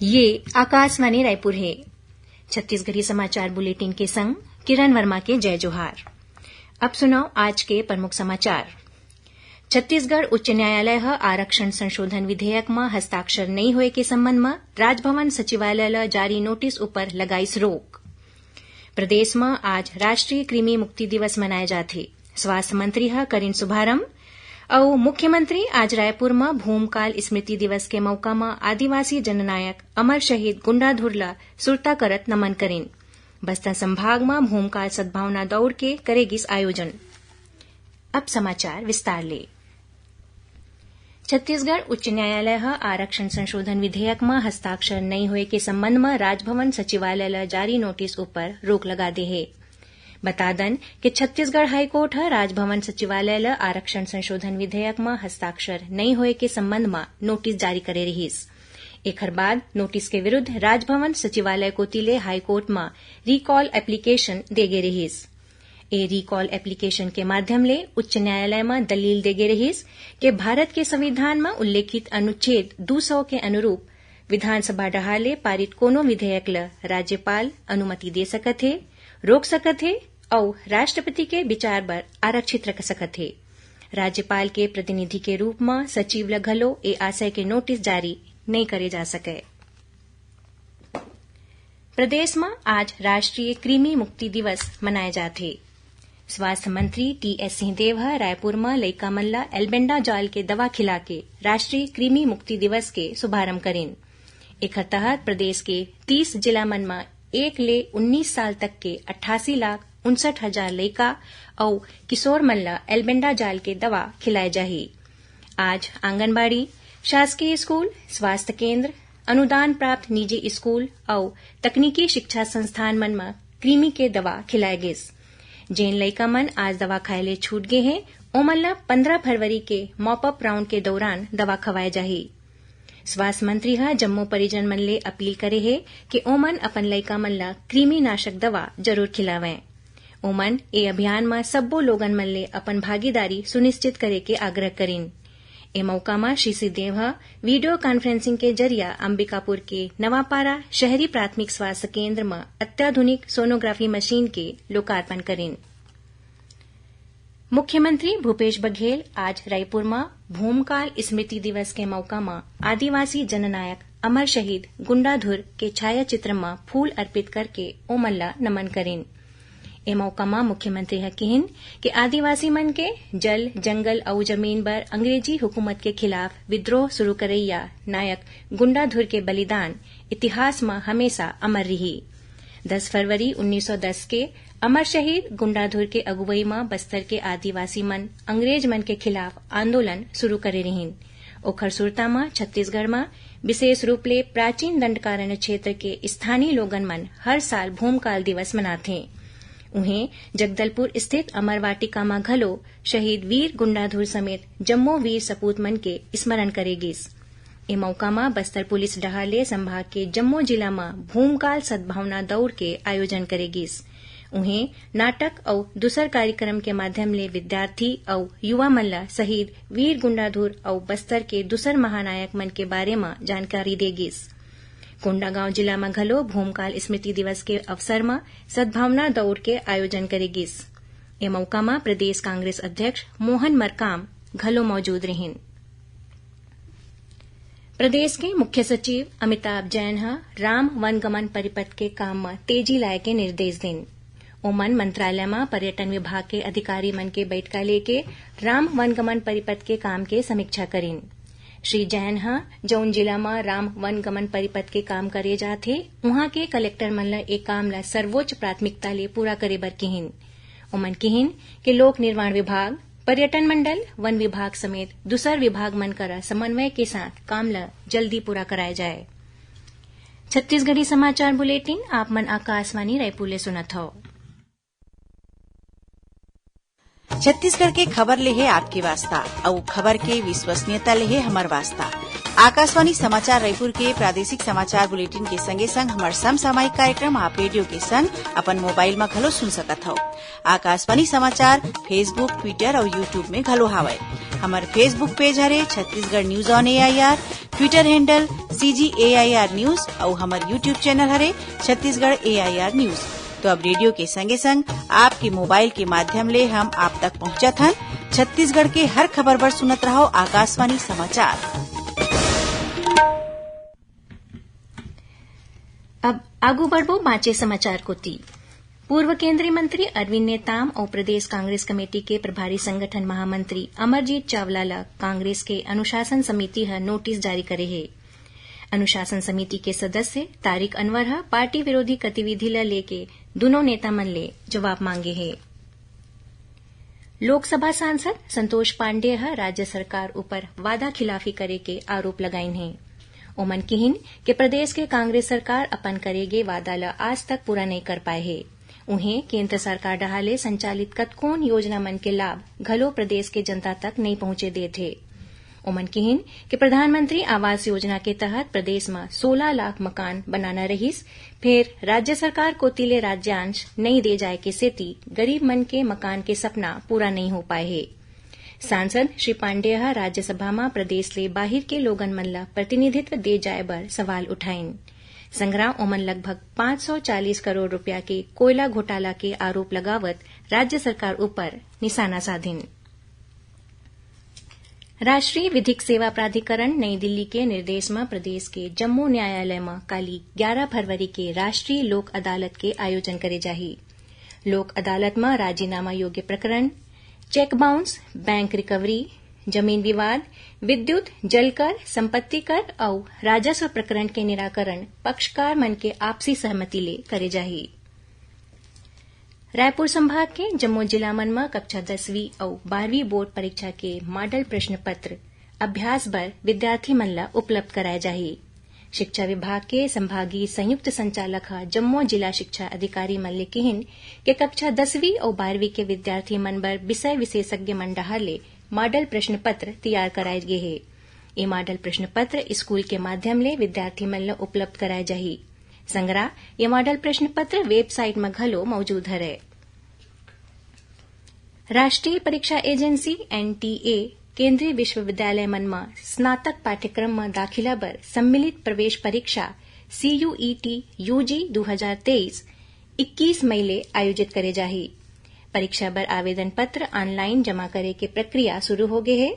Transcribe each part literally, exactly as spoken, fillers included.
ये आकाशवाणी रायपुर हे। छत्तीसगढ़ी समाचार बुलेटिन के संग किरण वर्मा के जय जोहार। अब सुनव आज के प्रमुख समाचार। छत्तीसगढ़ उच्च न्यायालय ह आरक्षण संशोधन विधेयक म हस्ताक्षर नइ होए के संबंध म राजभवन सचिवालय ल जारी नोटिस उपर लगाइस रोक। प्रदेश म आज राष्ट्रीय कृमि मुक्ति दिवस मनाए जाथे। स्वास्थ्य मंत्री ह करिन शुभारंभ। अउ मुख्यमंत्री आज रायपुर म भूमकाल स्मृति दिवस के मउका म आदिवासी जननायक अमर शहीद गुंडाधुर ल सुरता करत नमन करिन। बस्तर संभाग म भूमकाल सद्भावना दौड़ के करे गिस आयोजन। अब समाचार विस्तार ले। छत्तीसगढ़ उच्च न्यायालय ह आरक्षण संशोधन विधेयक म हस्ताक्षर नइ होए के संबंध म राजभवन सचिवालय ल जारी नोटिस उपर रोक लगा दे हे। बता दन कि छत्तीसगढ़ हाईकोर्ट ह राजभवन सचिवालय ल आरक्षण संशोधन विधेयक म हस्ताक्षर नइ होए के संबंध म नोटिस जारी करे रिहिस। एखर बाद नोटिस के विरुद्ध राजभवन सचिवालय कोति ले हाईकोर्ट म रिकॉल एप्लीकेशन दे गे रिहिस। ए रिकॉल एप्लीकेशन के माध्यम ले उच्च न्यायालय म दलील दे गे रिहिस कि भारत के संविधान म उल्लेखित अनुच्छेद दू सौ के अनुरूप विधानसभा डहार ले पारित कोनो विधेयक ल राज्यपाल अनुमति दे सकत हे, रोक सकत हे अउ राष्ट्रपति के विचार बर आरक्षित रख सकत हे। राज्यपाल के प्रतिनिधि के रूप म सचिव ल घलो ए आशय के नोटिस जारी नइ करे जा सकय। प्रदेश म आज राष्ट्रीय कृमि मुक्ति दिवस मनाए जाथे। स्वास्थ्य मंत्री टीएस सिंहदेव ह रायपुर म लइका मन ल एल्बेंडाजॉल के दवा खिलाके राष्ट्रीय कृमि मुक्ति दिवस के शुभारंभ करिन। एखर तहत प्रदेश के तीस जिला मन म एक ले उन्नीस साल तक के अट्ठासी लाख उनसठ हजार लइका अउ किशोर मन ल एल्बेंडाजॉल के दवा खिलाए जाही। आज आंगनबाड़ी, शासकीय स्कूल, स्वास्थ्य केंद्र, अनुदान प्राप्त निजी स्कूल अउ तकनीकी शिक्षा संस्थान मन म कृमि के दवा खिलाए गिस। जेन लइका मन आज दवा खाए ले छूट गे हे, ओमन ल पंद्रह फरवरी के मॉप अप राउंड के दौरान दवा खवाए जाही। स्वास्थ्य मंत्री ह जम्मो परिजन मन ले अपील करे हे कि ओमन अपन लइका मन ल कृमिनाशक दवा जरूर खिलावंय। ओमन ए अभियान म सब्बो लोगन मन ले अपन भागीदारी सुनिश्चित करे के आग्रह करिन। ए मउका म श्री सिंहदेव ह वीडियो कॉन्फ्रेंसिंग के जरिया अंबिकापुर के नवापारा शहरी प्राथमिक स्वास्थ्य केंद्र म अत्याधुनिक सोनोग्राफी मशीन के लोकार्पण करिन। मुख्यमंत्री भूपेश बघेल आज रायपुर म भूमकाल स्मृति दिवस के मउका म आदिवासी जननायक अमर शहीद गुंडाधुर के छायाचित्र म फूल अर्पित करके ओमन ल नमन करिन। ए मौका म मुख्यमंत्री ह किहिन कि आदिवासी मन के जल, जंगल अउ जमीन बर अंग्रेजी हुकूमत के खिलाफ विद्रोह शुरू करइया नायक गुंडाधुर के बलिदान इतिहास म हमेशा अमर रिही। दस फरवरी उन्नीस सौ दस के अमर शहीद गुंडाधुर के अगुवई म बस्तर के आदिवासी मन अंग्रेज मन के खिलाफ आंदोलन शुरू करे रिहिन। ओखर सुरता म छत्तीसगढ़ म विशेष रूप ले प्राचीन दंडकारण्य क्षेत्र के स्थानीय लोगन मन हर साल भूमकाल दिवस मनाथे। उहें, जगदलपुर स्थित अमर वाटिका म घलो शहीद वीर गुंडाधुर समेत जम्मो वीर सपूत मन के स्मरण करे गिस। ए मौका म बस्तर पुलिस डहार ले संभाग के जम्मो जिला म भूमकाल सद्भावना दौड़ के आयोजन करे गिस। उहें, नाटक अउ दूसर कार्यक्रम के माध्यम ले विद्यार्थी अउ युवा मन ल शहीद वीर गुंडाधुर अउ बस्तर के दूसर महानायक मन के बारे म जानकारी दे गिस। कोंडागांव जिला म घलो भूमकाल स्मृति दिवस के अवसर म सद्भावना दौड़ के आयोजन करे गिस। ए मौका म प्रदेश कांग्रेस अध्यक्ष मोहन मरकाम घलो मौजूद रिहिन। प्रदेश के मुख्य सचिव अमिताभ जैन ह राम वनगमन परिपथ के काम म तेजी लाए के निर्देश दिन। ओमन मंत्रालय म पर्यटन विभाग के अधिकारी मन के बैठका लेके राम वनगमन परिपथ के काम के समीक्षा करिन। श्री जैन ह जउन जिला म राम वनगमन परिपथ के काम करे जाथे, उहां के कलेक्टर मन ल ए काम ल सर्वोच्च प्राथमिकता ले पूरा करे बर किहिन। ओमन किहिन कि लोक निर्माण विभाग, पर्यटन मंडल, वन विभाग समेत दूसर विभाग मन करा समन्वय के साथ काम ल जल्दी पूरा कराए जाए। छत्तीसगढ़ी समाचार बुलेटिन आप मन आकाशवाणी रायपुर ले सुनत हव। छत्तीसगढ़ के खबर ले हे आपके वास्ता, अउ खबर के विश्वसनीयता ले हे हमर वास्ता। आकाशवाणी समाचार रायपुर के प्रादेशिक समाचार बुलेटिन के संगे संग हमर समसामयिक कार्यक्रम आप रेडियो के संग अपन मोबाइल म घलो सुन सकत हव। आकाशवाणी समाचार Facebook, Twitter अउ YouTube में घलो हावय। हमर Facebook पेज हरे Chhattisgarh news on AIR, Twitter handle CG AIR news अउ हमर YouTube चैनल हरे छत्तीसगढ़ एआईआर न्यूज। तो अब रेडियो के संगे संग आपके मोबाइल के माध्यम ले हम आप तक पहुंचत हन। छत्तीसगढ़ के हर खबर बर सुनत रहव आकाशवाणी समाचार। अब आगू बढ़बो बांचे समाचार कोति। पूर्व केंद्रीय मंत्री अरविंद नेताम अउ प्रदेश कांग्रेस कमेटी के प्रभारी संगठन महामंत्री अमरजीत चावला ल कांग्रेस के अनुशासन समिति ह नोटिस जारी करे हे। अनुशासन समिति के सदस्य तारिक अनवर ह पार्टी विरोधी गतिविधि ल लेके दुनों नेता मन ले जवाब मांगे हे। लोकसभा सांसद संतोष पांडेय ह राज्य सरकार ऊपर वादा खिलाफी करे के आरोप लगाइन हे। ओमन किहिन कि प्रदेश के कांग्रेस सरकार अपन करे गे वादा ल आज तक पूरा नइ कर पाए हे। उहें, केंद्र सरकार डहार ले संचालित कतकोन योजना मन के लाभ घलो प्रदेश के जनता तक नइ पहुंचे देत हे। ओमन किहिन कि प्रधानमंत्री आवास योजना के तहत प्रदेश म सोला लाख मकान बनाना रहिस, फेर राज्य सरकार कोति ले राज्यांश नइ दे जाए के सेती गरीब मन के मकान के सपना पूरा नइ हो पाए हे। सांसद श्री पांडेय ह राज्यसभा म प्रदेश ले बाहिर के लोगन मन ल प्रतिनिधित्व दे जाए बर सवाल उठाइन। संघरा ओमन लगभग पाँच सौ चालीस करोड़ रुपया के कोयला घोटाला के आरोप लगावत राज्य सरकार ऊपर निशाना साधिन। राष्ट्रीय विधिक सेवा प्राधिकरण नई दिल्ली के निर्देश म प्रदेश के जम्मो न्यायालय म काली ग्यारा फरवरी के राष्ट्रीय लोक अदालत के आयोजन करे जाही। लोक अदालत म राजीनामा योग्य प्रकरण, चेक बाउंस, बैंक रिकवरी, जमीन विवाद, विद्युत, जलकर, संपत्ति कर अउ राजस्व प्रकरण के निराकरण पक्षकार मन के आपसी सहमति ले करे जाही। रायपुर संभाग के जम्मो जिला मन म कक्षा दसवीं अउ बारहवीं बोर्ड परीक्षा के मॉडल प्रश्न पत्र अभ्यास बर विद्यार्थी मन ल उपलब्ध कराए जाही। शिक्षा विभाग के संभागीय संयुक्त संचालक ह जम्मो जिला शिक्षा अधिकारी मन ले किहिन के कक्षा दसवीं अउ बारहवीं के विद्यार्थी मन बर विषय विशेषज्ञ मन डहार ले मॉडल प्रश्न पत्र तैयार कराए गे हे। ये मॉडल प्रश्न पत्र स्कूल के माध्यम ले विद्यार्थी मन ल उपलब्ध कराए जाही। संगरा, ये मॉडल प्रश्न पत्र वेबसाइट म घलो मौजूद हरय। राष्ट्रीय परीक्षा एजेंसी, एनटीए, केंद्रीय विश्वविद्यालय मन म स्नातक पाठ्यक्रम म दाखिला बर सम्मिलित प्रवेश परीक्षा, सीयूईटी यूजी दू हजार तेईस, इक्कीस मई ले आयोजित करे जाही। परीक्षा बर आवेदन पत्र ऑनलाइन जमा करे के प्रक्रिया शुरू हो गे हे।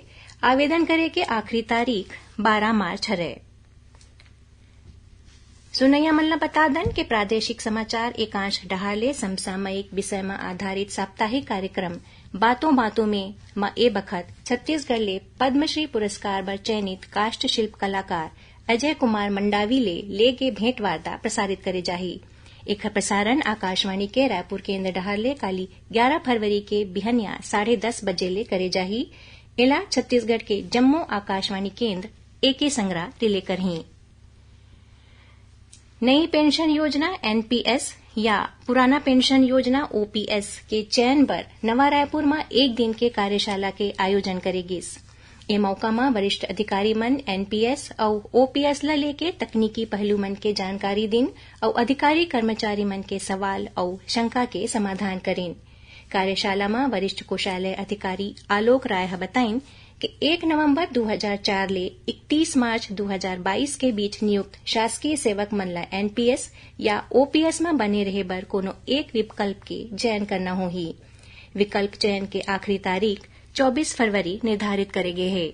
आवेदन करे के आखिरी तारीख बारह मार्च हरय। सुनइया मन ल बता दन के प्रादेशिक समाचार एकांश डहार ले समसामयिक विषय म आधारित साप्ताहिक कार्यक्रम बातों बातों में म ए बखत छत्तीसगढ़ ले पद्मश्री पुरस्कार बर चयनित काष्ठ शिल्प कलाकार अजय कुमार मंडावी ले ले गे भेंटवार्ता प्रसारित करे जाही। एखर प्रसारण आकाशवाणी के रायपुर केंद्र डहार ले काली ग्यारा फरवरी के बिहनिया साढ़े दस बजे ले करे जाही। एला छत्तीसगढ़ के जम्मो आकाशवाणी केंद्र एके संगरा रिले करही। नई पेंशन योजना, एनपीएस, या पुराना पेंशन योजना, ओपीएस, के चयन बर नवा रायपुर म एक दिन के कार्यशाला के आयोजन करे गिस। ए मौका म वरिष्ठ अधिकारी मन एनपीएस अउ ओपीएस ल लेके तकनीकी पहलू मन के जानकारी दिन अउ अधिकारी कर्मचारी मन के सवाल अउ शंका के समाधान करिन। कार्यशाला म वरिष्ठ कोषालय अधिकारी आलोक राय ह बताइन कि एक नवंबर दू हजार चार ले इकतीस मार्च दू हजार बाईस के बीच नियुक्त शासकीय सेवक मन ल एनपीएस या ओपीएस म बने रहे बर कोनो एक विकल्प के चयन करना होही। विकल्प चयन के आखिरी तारीख चौबीस फरवरी निर्धारित करे गे हे।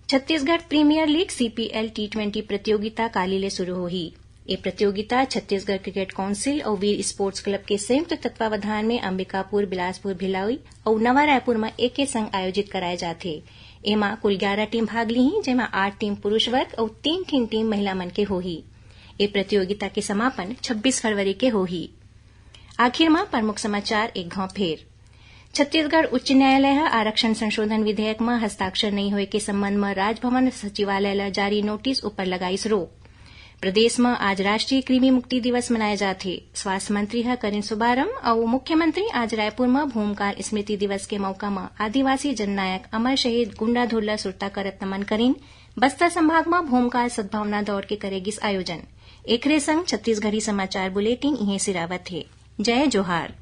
Chhattisgarh premier league, CPL, T twenty प्रतियोगिता काली ले शुरू होही। ये प्रतियोगिता छत्तीसगढ़ क्रिकेट काउंसिल अउ वीर स्पोर्ट्स क्लब के संयुक्त तत्वावधान में अंबिकापुर, बिलासपुर, भिलाई अउ नवा रायपुर म एके संग आयोजित कराए जाथे। एमा कुल ग्यारा टीम भाग लीही, जेमा आठ टीम पुरुष वर्ग अउ तीन ठिन टीम महिला मन के होही। ये प्रतियोगिता के समापन छब्बीस फरवरी के होही। आखिर म प्रमुख समाचार एक घांव फेर। छत्तीसगढ़ उच्च न्यायालय ह आरक्षण संशोधन विधेयक म हस्ताक्षर नइ होए के संबंध म राजभवन सचिवालय ल जारी नोटिस ऊपर लगाइस रोक। प्रदेश म आज राष्ट्रीय कृमि मुक्ति दिवस मनाए जात हे। स्वास्थ्य मंत्री ह करिन शुभारंभ अउ मुख्यमंत्री आज रायपुर म भूमकाल स्मृति दिवस के मौका म आदिवासी जननायक अमर शहीद गुंडाधुर ल सुरता करत नमन करिन। बस्तर संभाग म भूमकाल सद्भावना दौड़ के करे गिस आयोजन। एकरे संग छत्तीसगढ़ी समाचार बुलेटिन इहें सिरावत हे। जय जोहार।